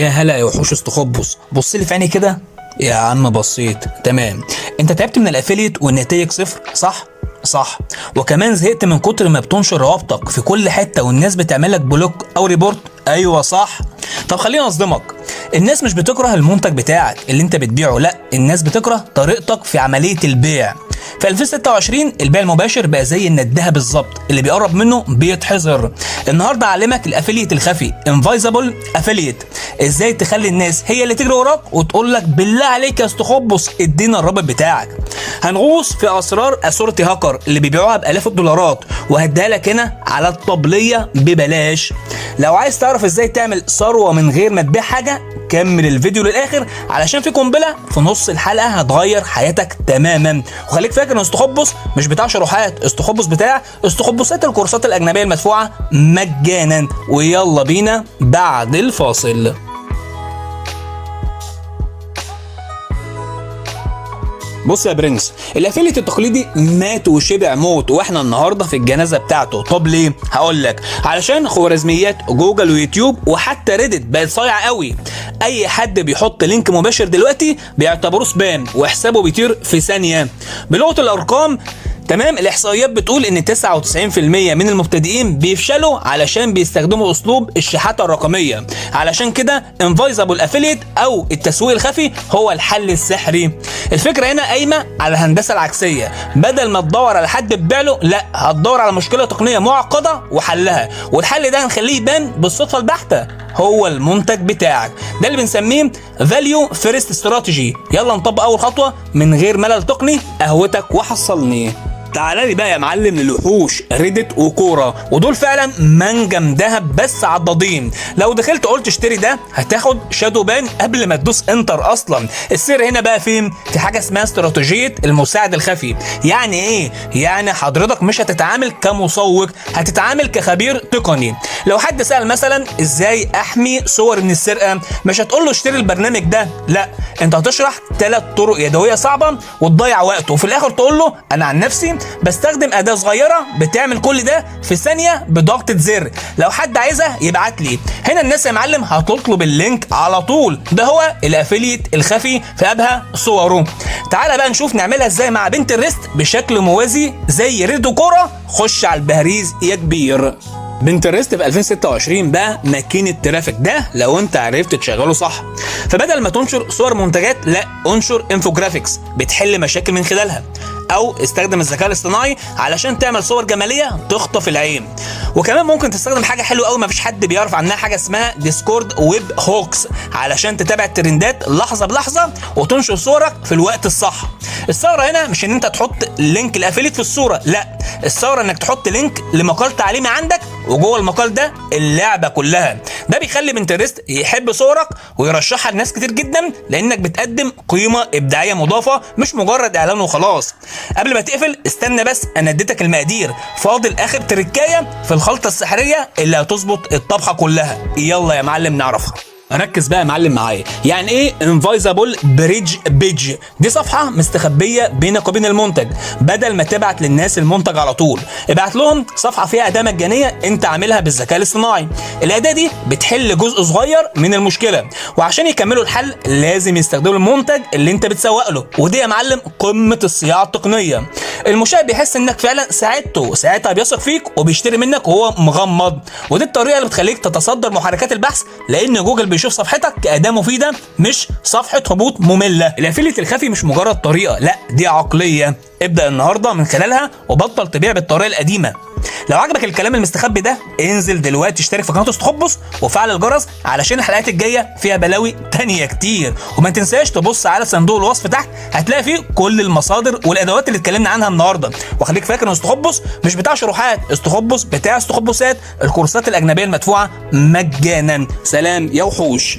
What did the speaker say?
يا هلا يا وحوش استخبص، بص لي في عيني كده يا عم. بصيت، تمام. انت تعبت من ال affiliate والنتائج صفر، صح؟ صح. وكمان زهقت من كتر ما بتنشر روابطك في كل حتة والناس بتعمل لك block او report؟ ايوه صح. طب خليني اصدمك، الناس مش بتكره المنتج بتاعك اللي انت بتبيعه، لا، الناس بتكره طريقتك في عملية البيع. في 2026 البيع المباشر بقى زي الندهه بالظبط، اللي بيقرب منه بيتحظر. النهارده اعلمك ال affiliate الخفي، invisible affiliate، ازاي تخلي الناس هي اللي تجري وراك وتقول لك بالله عليك يا استخبص ادينا الرابط بتاعك. هنغوص في اسرار authority hacker اللي بيبيعوها بالاف الدولارات، وهديها لك هنا على الطبلية ببلاش. لو عايز تعرف ازاي تعمل ثروة من غير ما تبيع حاجه، كمل الفيديو للاخر علشان في قنبلة في نص الحلقة هتغير حياتك تماما. وخليك فاكر ان استخبص مش بتاع شروحات، استخبص بتاع استخبصات الكورسات الاجنبية المدفوعه مجانا. ويلا بينا بعد الفاصل. بص يا برنس، ال affiliate التقليدي مات وشبع موت، واحنا النهارده في الجنازة بتاعته. طب ليه؟ هقول لك، علشان خوارزميات جوجل ويوتيوب وحتى Reddit بقت صايعه قوي. اي حد بيحط link مباشر دلوقتي بيعتبروه spam وحسابه بيطير في ثانية. بلغه الارقام، تمام، الاحصائيات بتقول ان 99% من المبتدئين بيفشلوا علشان بيستخدموا اسلوب الشحاته الرقمية. علشان كده invisible affiliate او التسويق الخفي هو الحل السحري. الفكرة هنا قايمة على الهندسة العكسيه، بدل ما تدور على حد تبيع له، لا، هتدور على مشكلة تقنية معقدة وحلها، والحل ده هنخليه يبان بالصدفة البحتة هو المنتج بتاعك. ده اللي بنسميه value first strategy. يلا نطبق اول خطوة من غير ملل تقني. قهوتك وحصلني. تعالى لي بقى يا معلم للوحوش Reddit و Quora، ودول فعلا منجم ذهب بس عضاضين. لو دخلت قلت اشتري ده هتاخد shadow ban قبل ما تدوس enter اصلا. السر هنا بقى فين؟ في حاجة اسمها استراتيجية المساعد الخفي. يعني ايه؟ يعني حضرتك مش هتتعامل كمسوق، هتتعامل كخبير تقني. لو حد سأل مثلا ازاي احمي صور من السرقة، مش هتقول له اشتري البرنامج ده، لا، انت هتشرح 3 طرق يدوية صعبة وتضيع وقته، وفي الاخر تقول له انا عن نفسي بستخدم اداه صغيرة بتعمل كل ده في ثانية بضغطه زر، لو حد عايزها يبعت لي. هنا الناس يا معلم هتطلب ال link على طول. ده هو ال affiliate الخفي في ابهى صوره. تعالى بقى نشوف نعملها ازاي مع Pinterest بشكل موازي زي Reddit و Quora. خش على البهريز يا كبير. Pinterest في 2026 بقى ماكينة traffic، ده لو انت عرفت تشغله صح. فبدل ما تنشر صور منتجات، لا، انشر infographics بتحل مشاكل من خلالها، او استخدم الذكاء الاصطناعي علشان تعمل صور جمالية تخطف العين. وكمان ممكن تستخدم حاجة حلوة قوي مفيش حد بيعرف عنها، حاجة اسمها Discord webhooks، علشان تتابع الترندات لحظة بلحظة وتنشر صورك في الوقت الصح. الثغرة هنا مش ان انت تحط link ال affiliate في الصوره، لا، الثغرة انك تحط link لمقال تعليمي عندك، وجوه المقال ده اللعبة كلها. ده بيخلي Pinterest يحب صورك ويرشحها لناس كتير جدا، لانك بتقدم قيمة ابداعية مضافة مش مجرد اعلان وخلاص. قبل ما تقفل استنى بس، انا اديتك المقادير، فاضل اخر تركايه في الخلطة السحريه اللي هتظبط الطبخة كلها. يلا يا معلم نعرفها. ركز بقى يا معلم معايا، يعني ايه invisible bridge page؟ دي صفحة مستخبيه بينك وبين المنتج. بدل ما تبعت للناس المنتج على طول، ابعت لهم صفحة فيها اداه مجانية انت عاملها بالذكاء الاصطناعي. الاداة دي بتحل جزء صغير من المشكلة، وعشان يكملوا الحل لازم يستخدموا المنتج اللي انت بتسوق له، ودي يا معلم قمة الصياعه التقنية. المشاهد بيحس انك فعلا ساعدته، ساعتها بيثق فيك وبيشتري منك وهو مغمض. ودي الطريقة اللي بتخليك تتصدر محركات البحث، لان جوجل بيشوف صفحتك كأداة مفيدة مش صفحة هبوط مملة. ال affiliate الخفي مش مجرد طريقة، لا، دي عقلية. ابدأ النهاردة من خلالها وبطل تبيع بالطريقة القديمة. لو عجبك الكلام المستخبي ده، انزل دلوقتي اشترك في قناة استخبص وفعل الجرس علشان الحلقات الجاية فيها بلاوي تانية كتير. وما تنساش تبص على صندوق الوصف تحت، هتلاقي فيه كل المصادر والادوات اللي اتكلمنا عنها النهارده. وخليك فاكر ان استخبص مش بتاع شروحات، استخبص بتاع استخبصات الكورسات الاجنبية المدفوعه مجانا. سلام يا وحوش.